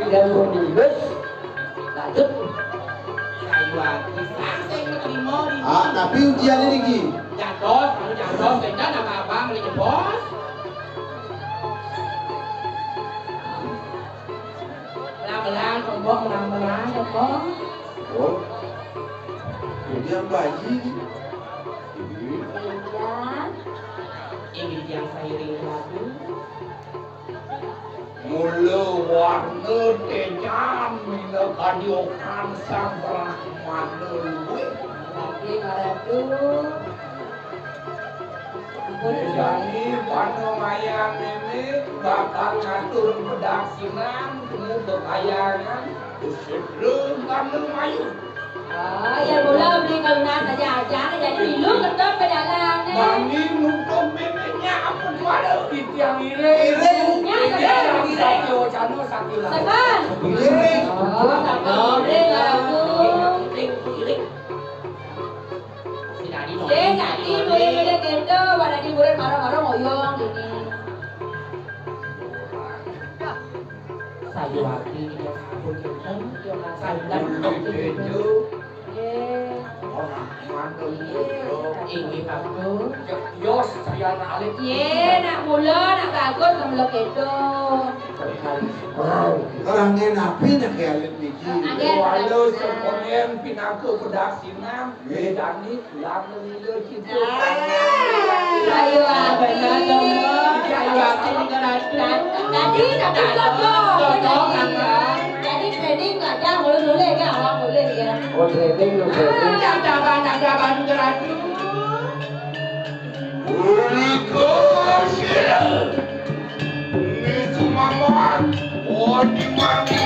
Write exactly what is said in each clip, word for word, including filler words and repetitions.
Yang nulis, lanjut. Sayuwakti, sing terima di Ah, tapi ujian ini, Ki. Jantos, kamu jantos, sing kan abang boleh jebos. Belang-belang, kembok, belang-belang, kembok. Oh. Ujian bayi, Ki. Iya. Ini yang sairing lagu. Mula warna tejan minakadi okan sang Brahmana luwih. Lagi ngaratu. Ampun. Jani pada mayang ini bakal ngatur pedaksinan, temu bekayangan, usidra gana mayu. Ah, ya mula beli kelunas aja aja jadi pilu ketop ke dalam nih. Mani nutup bibirnya apa kuala? Titiang iring. Iring. Nya titiang segan. Iring. Satya wacana sakti lah. Segan. Iring. Oh, sama iring aku. Iring, iring. Si dadi, eh, dadi, boleh, boleh, gitu. Pada di murid marah-marah ngoyong ini. Sayuwakti, ya ampun, kinten. Sayuwakti. Nggih. Inggih, Pak Guru. Yos, saya anak alit. Yé, nak mula, nak bagus, nak mula kéto. Karangé napi nak alit niki? Anggen, Walau anggen. Seponen pinaka pedaksinan, nggih. Bedani tulang lila kita. Ah, ayo, benar dong. Ayo, aku dengar aku. Tadi, tadi, cocok, cocok, cocok, anggen. Jadi trading belajar boleh, boleh, ya, awak boleh, ya. Oh, trading lu, trading. Ada ban, ada ban, ada ban, geradu. Uriko sila. Ni sumaman. Oh, di mana?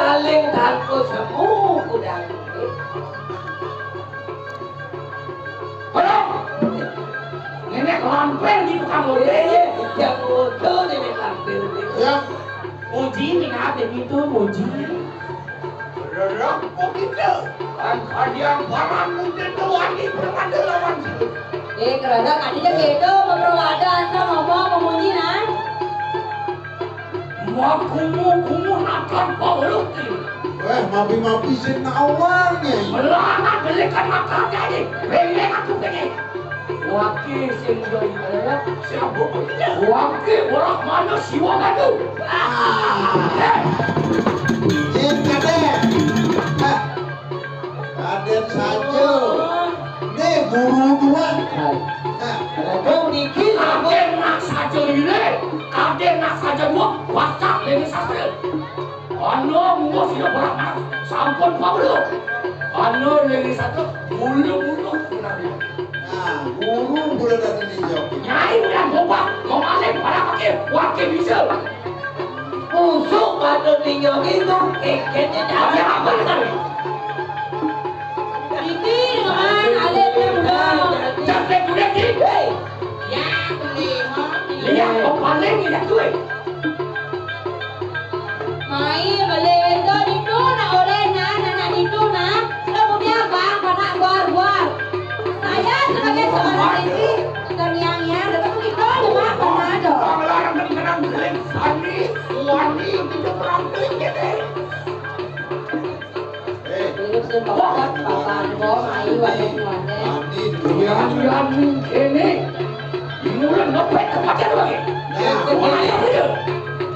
Paling tangko semu kudang. Halo. Nenek lampir di tukang lodeh. Eh, yang foto nenek lampir. Ya. Muji, minat itu muji. Rerek kok gitu. Kan kadiang barang mungkin tuh wani bermanda lawan situ. Eh, kerana kadinya gitu, memperwadah, asal ngomong, memuji, nah. Makumu-kumu nakan pauluk ni. Eh, mapi-mapi sing nawang ni. Melana belikan makan jadi. Bengeng aku bengeng. Waki sing doi elok. Siapa pun dia. Waki borak mana siwa gaduh. Ah. Eh. Jin kadek. Eh. Kadek saja. Ni guru tuan. Nah. Kau niki. Kadek nak saja ni. Kadek nak saja dua. Wasak lagi sastra. Ano, mesti berapa? Sampun pablo. Ano, lagi satu. Bulu-bulu. Nah, bulu-bulu dari ninyo. Nyai udah ngubah. Mau maling pada pakai. Wakil bisa. Usuk pada ninyo itu. Keketnya apa? Apa tadi? Ini dengan alit yang udah. Capek udah ni. Hei. Ya, beli. Lihat, mau paling lihat duit. Mai beli itu ditu nak orang nak nak nak ditu nak. Kemudian bang kena buar-buar. Saya sebagai seorang istri terngiang-ngiang, tapi itu cuma pernah ada. Orang larang dan kenang beli sani, suami, kita perang beli kita. Eh. Ini sih bapak, bapak, bapak, ayu, ayu, ayu. Yan, yan, ini. Mulai ngepet ke pacar lagi. Nah. Mulai dia.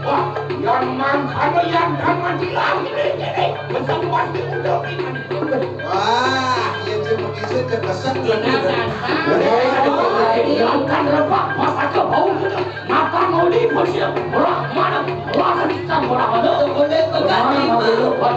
Wah, yang mangkano yang dan mandilang ini, ini. Besar pasti udah ini. Wah, iya, cuma bisa cekesan. Ini kan, Pak. Yang kan lepak, pas aku bau gitu. Napa mau di polisi? Murah mana? Murah kita, murah mana? Boleh pegang. Murah mana?